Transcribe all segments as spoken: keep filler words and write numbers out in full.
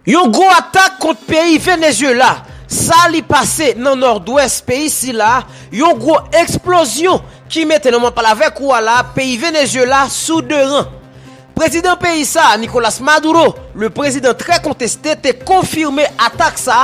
Yon gwo atak kont peyi Venezyela. Sa li pase nan nòdwès peyi sila, yon gwo eksplozyon ki mete nan moman pale avèk ou a la, peyi Venezyela sou de ran. Prezidan peyi sa, Nicolas Maduro, le président très contesté, te konfime atak sa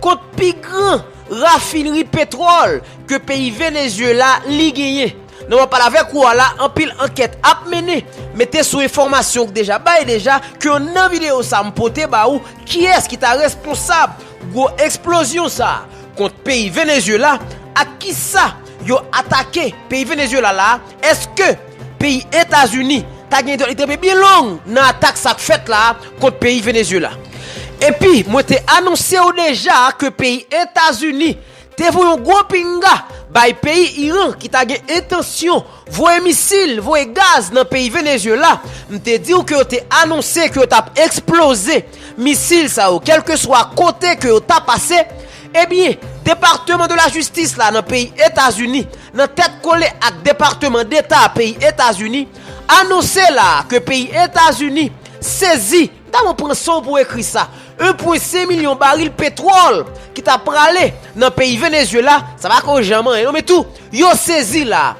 kont pi gran rafinri petwòl ke peyi Venezyela li genyen. Nan moman pale avèk ou a la, anpil ankèt ap mennen. Mete sou enfòmasyon k deja bay deja, ke nan videyo sa m pote ba ou, kiyès ki ta responsab gwo eksplozyon sa kont peyi Venezyela, ak kisa yo atake peyi Venezyela la? Èske peyi Etazini ta gen dwa li trempe byen long nan atak sa k fèt la kont peyi Venezyela? Epi, mwen te anonse w deja ke peyi Etazini te voye yon gwo pinga bay peyi Iran ki ta gen entansyon voye misil, voye gaz nan peyi Venezyela. M te di w ke yo te anonse ke yo t ap eksploze misil sa yo, kèlkeswa kote ke yo ta pase. Ebyen, Departman de la Jistis la nan peyi Etazini, nan tèt kole ak Departman Deta peyi Etazini, anonse la ke peyi Etazini sezi, ta mwen pran san w pou ekri sa, en pwen senk milyon baril petwòl ki ta prale nan peyi Venezyela, sa pa ko janm anyen non, men tou, yo sezi la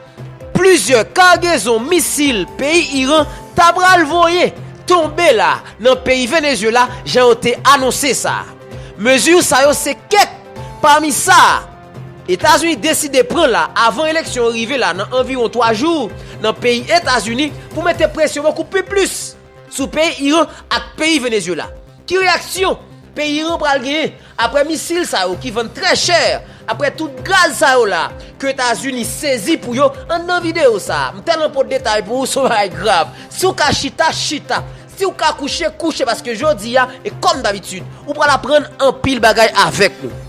plizyè kagezon misil peyi Iran ta pral voye tonbe la nan peyi Venezyela, jan yo te anonse sa. Mezi sa yo se kèk pami sa Etazini deside pran la avan eleksyon rive la nan anviwon twa jou nan peyi Etazini pou mete presyon bokou pi plis sou peyi Iran ak peyi Venezyela. Ki reyaksyon peyi Iran pral genyen apre misil sa yo ki vann trè chè, apre tout gaz sa yo la ke Etazini sezi pou yo? Ann nan videyo sa, m tèlman pot detay pou ou, se yon bagay grav. Si w ka chita, chita. Si w ka kouche, kouche, paske jodi a, e kòm dabitid, ou pral aprann anpil bagay avèk nou.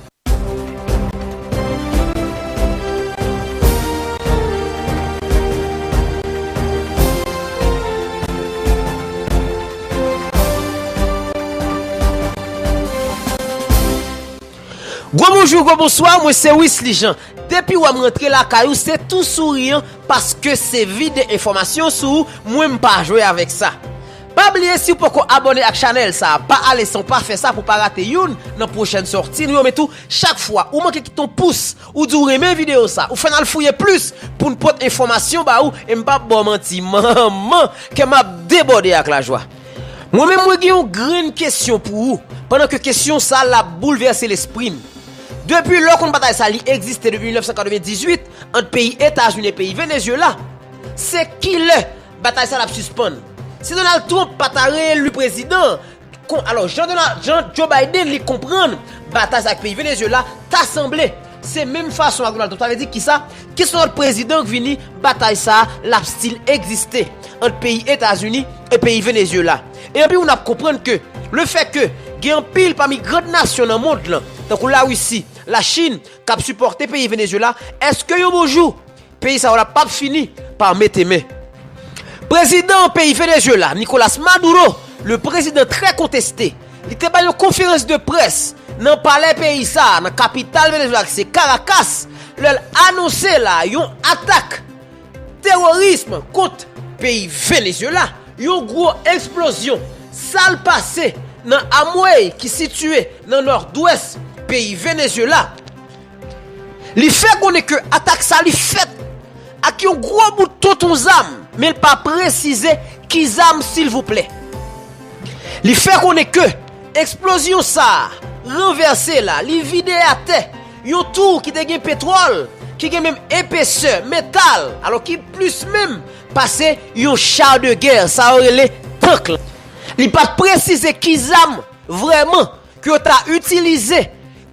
Gwo bonjou, gwo bonswa, mwen se Wisly Jean. Depi w wè m rantre lakay ou, se tou souriyan, paske se vide enfòmasyon sou ou, mwen m pa jwe avèk sa. Pa bliye, si w poko abòne ak chanèl sa, pa ale san w pa fè sa pou w pa rate youn nan pwochèn sòti nou yo, men tou, chak fwa ou manke kite yon pous, ou di w renmen videyo sa, ou fè n al fouye plis pou n pot enfòmasyon ba ou, e m p ap ba w manti, manman, kè m ap debòde ak lajwa. Mwen menm, mwen gen yon grenn kesyon pou ou, pandan ke kesyon sa l ap boulvèse lespri m. Depi lè w konn batay sa li egziste depi mil nèf san katrevendizuit ant peyi Etazini e peyi Venezyela, se kilè batay sa l ap sispann? Si Donald Trump pa ta reyeli prezidan, kon, alò, jan Donald, jan Joe Biden li konprann batay sa ak peyi Venezyela, ta sanble se menm fason ak Donald Trump. Sa vle di kisa? Ki se yon lòt prezidan k vini, batay sa l ap still egziste ant peyi Etazini e peyi Venezyela. E anpil moun ap konprann ke lefètke gen anpil pami grann nasyon nan mond lan, tankou Larisi, Lachin, k ap sipòte peyi Venezyela, èske yon bon jou peyi sa yo la p ap fini pa mete men? Prezidan peyi Venezyela, Nicolas Maduro, le président très contesté, li te bay yon konferans de près nan palè peyi sa, nan kapital Venezyela ki se Caracas, lè l anonse la yon atak teworism kont peyi Venezyela, yon gwo eksplozyon, sa l pase nan Amway ki sitiye nan nòdwès peyi Venezyela. Li fè konnen ke atak sa li fèt ak yon gwo bout tonton zam, men l pa presize ki zam, silvouplè. Li fè konnen ke eksplozyon sa a ranvèse la, li vide atè yon tou ki te gen petwòl, ki gen menm epesè metal, alò ki plis menm pase yon cha de gè, sa yo rele tank lan. Li pa t presize ki zam vrèman ke yo ta itilize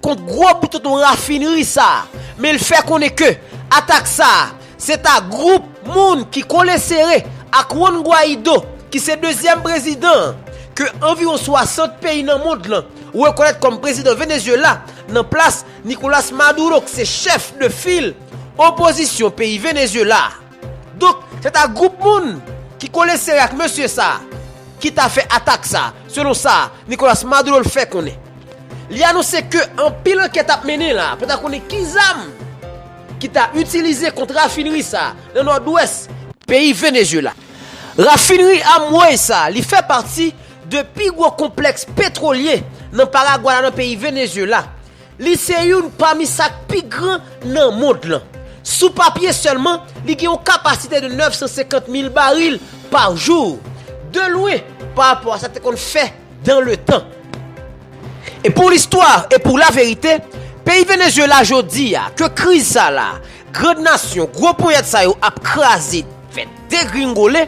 kont gwo bout tonton rafinri sa a, men l fè konnen ke atak sa a, se ta gwoup moun ki kole sere ak Juan Guaido, ki se dezyèm prezidan ke anviwon swasant peyi nan mond lan rekonèt kòm prezidan Venezyela, nan plas Nicolas Maduro, ki se chèf de fil opozisyon peyi Venezyela. Donk, se ta gwoup moun ki kole sere ak mesye sa a ki ta fè atak sa a, selon sa Nicolas Maduro l fè konnen. Li anonse ke anpil ankèt ap mennen la pou ta konnen ki zam ki ta itilize kont rafinri sa a nan nòdwès peyi Venezyela. Rafinri Amway sa a, li fè pati de pi gwo konplèks petwolye nan Paragway la, nan peyi Venezyela. Li se youn pami sa k pi gran nan mond lan. Sou papye sèlman, li gen yon kapasite de nèf san senkant mil baril pa jou. De lwen, pa rapò a sa te konn fè dans le temps. E pou listwa e pou laverite, peyi Venezyela jodi a, ke kriz sa la, grann nasyon, gwo ponyèt sa yo ap kraze, fè degringole,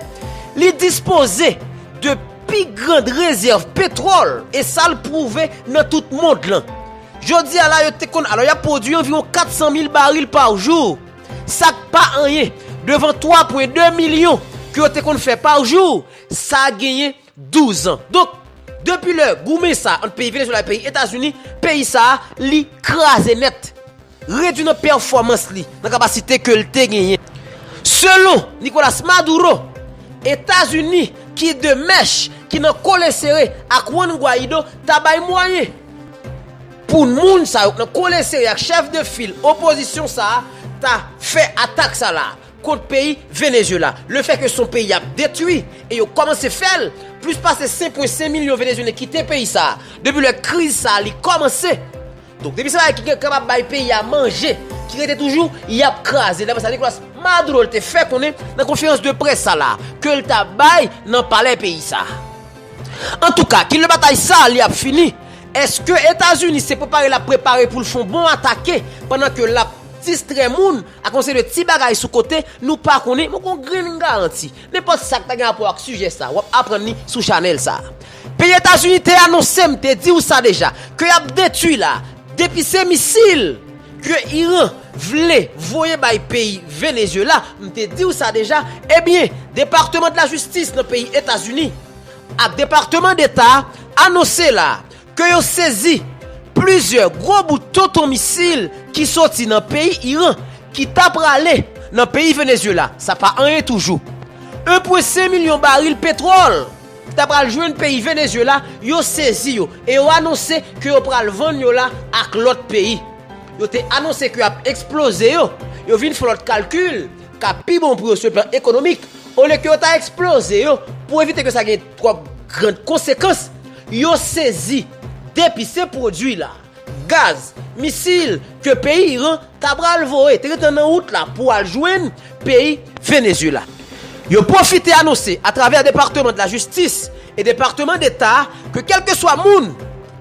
li dispoze de pi grann rezèv petwòl, e sa l pwouve nan tout mond lan. Jodi a la, yo te konn, alò, y ap pwodui anviwon kat san mil baril pa jou. Sa k pa anyen devan twa pwen de milyon ke yo te konn fè pa jou, sa genyen douz an. Donk, depi lè goumen sa ant peyi Venezyela e peyi Etazini, peyi sa a, li kraze nèt. Redui nan pèfòmans li, nan kapasite ke l te genyen. Selon Nicolas Maduro, Etazini ki de mèch, ki nan kole sere ak Juan Guaido, ta bay mwayen pou moun sa yo nan kole sere ak chèf de fil opozisyon sa a ta fè atak sa la kont peyi Venezyela. Lefètke se yon peyi y ap detwi e yo kòmanse fè l, plis pase senk pwen senk milyon Venezyelyen kite peyi sa a depi lè kriz sa a li kòmanse. Donk, depi se bagay ki gen kapab bay peyi a manje, ki rete toujou, y ap kraze. Daprè sa Nicolas Maduro te fè konnen nan konferans de près sa la, ke l ta bay nan palè peyi sa. Antouka, kilè batay sa li ap fini? Èske Etazini se prepare l ap prepare pou l fè yon bon atake pandan ke l ap distrè moun ak yon seri de ti bagay sou kote, nou pa konnen, men gon grenn garanti. Nenpòt sa k ta gen rapò ak sijè sa, w ap aprann li sou chanèl sa. Peyi Etazini te anonse, m te di w sa deja, ke y ap detwi la, depi se misil ke Iran vle voye bay peyi Venezyela, m te di w sa deja, ebyen, Depatman de la Jistis nan peyi Etazini ak Depatman Deta anonse la ke yo sezi plizyè gwo bout tonton misil ki soti nan peyi Iran, ki ta prale nan peyi Venezyela. Sa pa anyen toujou. En pwen senk milyon baril petwòl ki ta pral jwenn peyi Venezyela, yo sezi yo e yo anonse ke yo pral vann yo la ak lòt peyi. Yo te anonse ke y ap eksploze yo. Yo vin fè lòt kalkil k ap pi bon pou yo sou plan ekonomik, olye ke yo ta eksploze yo pou evite ke sa gen twòp grann konsekans. Yo sezi depi se pwodui la, gaz, misil ke peyi Iran ta pral voye, te gentan nan wout la pou al jwenn peyi Venezyela. Yo pwofite anonse atravè Depatman de la Jistis e Depatman Deta ke kèlkeswa moun,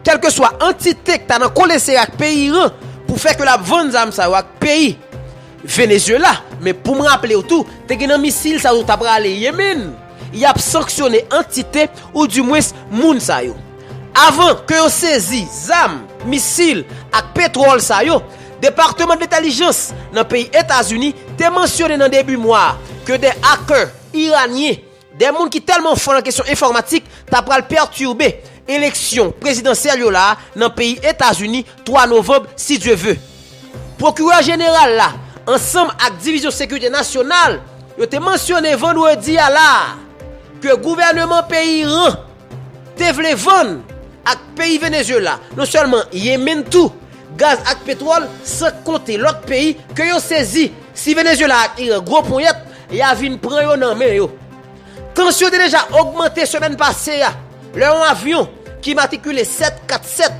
kèlkeswa antite ki ta nan kole sere ak peyi Iran pou fè ke l ap vann zam sa yo ak peyi Venezyela. Men pou m raple w tou, te gen nan misil sa yo ta prale Yemen. Y ap sanksyone antite oudimwens moun sa yo. Avan ke yo sezi zam, misil ak petwòl sa yo, Depatman de Lentèlijans nan peyi Etazini te mansyone nan debi mwa a ke de hacker iranyen, de moun ki tèlman fò nan kesyon enfòmatik, ta pral pètibe eleksyon prezidansyèl yo la a nan peyi Etazini twa novanm, si Dye ve. Pwokirè jeneral la, ansanm ak Divizyon Sekirite Nasyonal, yo te mansyone vandredi a la a ke gouvèneman peyi Iran te vle vann ak peyi Venezyela, non sèlman Yemen tou, gaz ak petwòl, san konte lòt peyi ke yo sezi. Si Venezyela ak Iran gwo ponyèt, y a vin pran yo nan men yo. Tansyon te deja ogmante semèn pase a, lè yon avyon ki matrikile sèt kat sèt,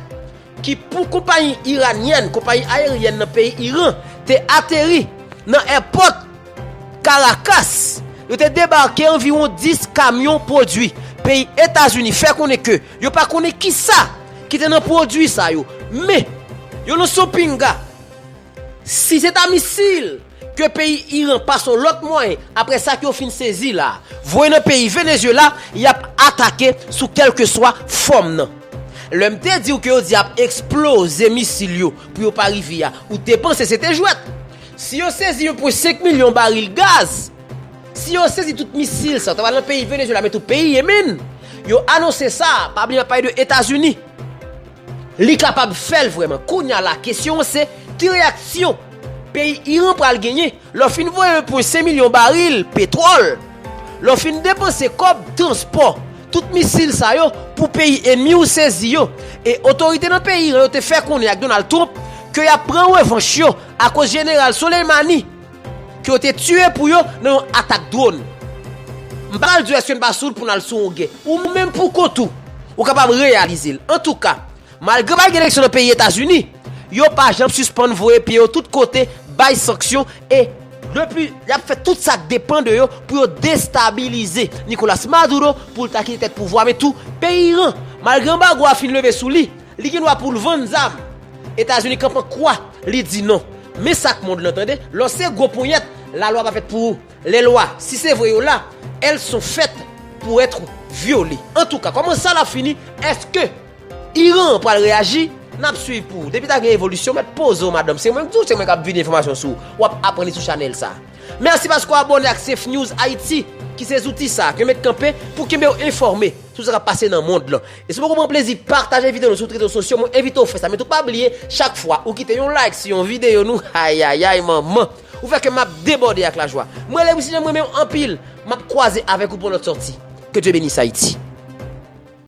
ki pou konpayi iranyèn, konpayi ayeryèn nan peyi Iran, te ateri nan èpòt Caracas. Yo te debake anviwon dis kamyon pwodui. Peyi Etazini fè konnen ke yo pa konnen kisa ki te nan pwodui sa yo. Men, yo lanse yon pinga. Si se ta misil ke peyi Iran pa son lòt mwayen, apre sa ke yo fin sezi la, voye nan peyi Venezyela, y ap atake sou kèlkeswa fòm nan. Lè m te di w ke yo di y ap eksploze misil yo pou yo pa rive a, ou te panse se te jwèt. Si yo sezi en pwen senk milyon baril gaz, si yo sezi tout misil sa yo, ta pral nan peyi Venezyela, men tou peyi Yemen, yo anonse sa, pa bliye m ap pale de Etazini. Li kapab fè l vrèman. Kounye a la, kesyon an se, ki reyaksyon peyi Iran pral genyen lè w fin voye en pwen senk milyon baril petwòl, lè w fin depanse kòb transpò tout misil sa yo pou peyi ènmi w sezi yo? E otorite nan peyi Iran yo te fè konnen ak Donald Trump ke y ap pran revanch yo akoz jeneral Soleimani ke yo te tiye pou yo nan yon atak dwòn. M pa pral di w èske n pa sou wout pou n al sou yon gè. Ou menm pou kont ou, Ou kapab reyalize l. Antouka, malgre pral gen eleksyon nan peyi Etazini, yo pa janm sispann voye pye yo tout kote, bay sanksyon, e depi y ap fè tout sa k depann de yo pou yo destabilize Nicolas Maduro, pou l ta kite tèt pouvwa, men tou peyi Iran. Malgre anbago a fin leve sou li, li gen dwa pou l vann zam. Etazini kanpe an kwa, li di non. Men sa k mond lan tande, lè w se gwo ponyèt, lalwa pa fèt pou ou. Les lois, si se vre yo la, elles sont faites pour être violées. Antouka, kòman sa l ap fini? Èske Iran pral reyaji? N ap swiv pou ou. Depi ta gen evolisyon, mèt poze w, madanm. Se mwen k di w, se mwen k ap vide enfòmasyon sou ou. W ap aprann li sou chanèl sa. Mèsi paske w abòne ak Safe News Haiti, ki se zouti sa ke yo met kanpe pou kenbe w enfòme sou sa k ap pase nan mond lan. E si w poko pran plezi pataje videyo nou sou rezo sosyo, mwen envite w fè sa. Men tou pa bliye, chak fwa ou kite yon like sou yon videyo nou, ayayay manman, ou fè kè m ap debòde ak lajwa. Mwen Lewis Jean, mwen renmen w anpil. M ap kwaze avèk ou pou yon lòt sòti. Que Dieu bénisse Haïti.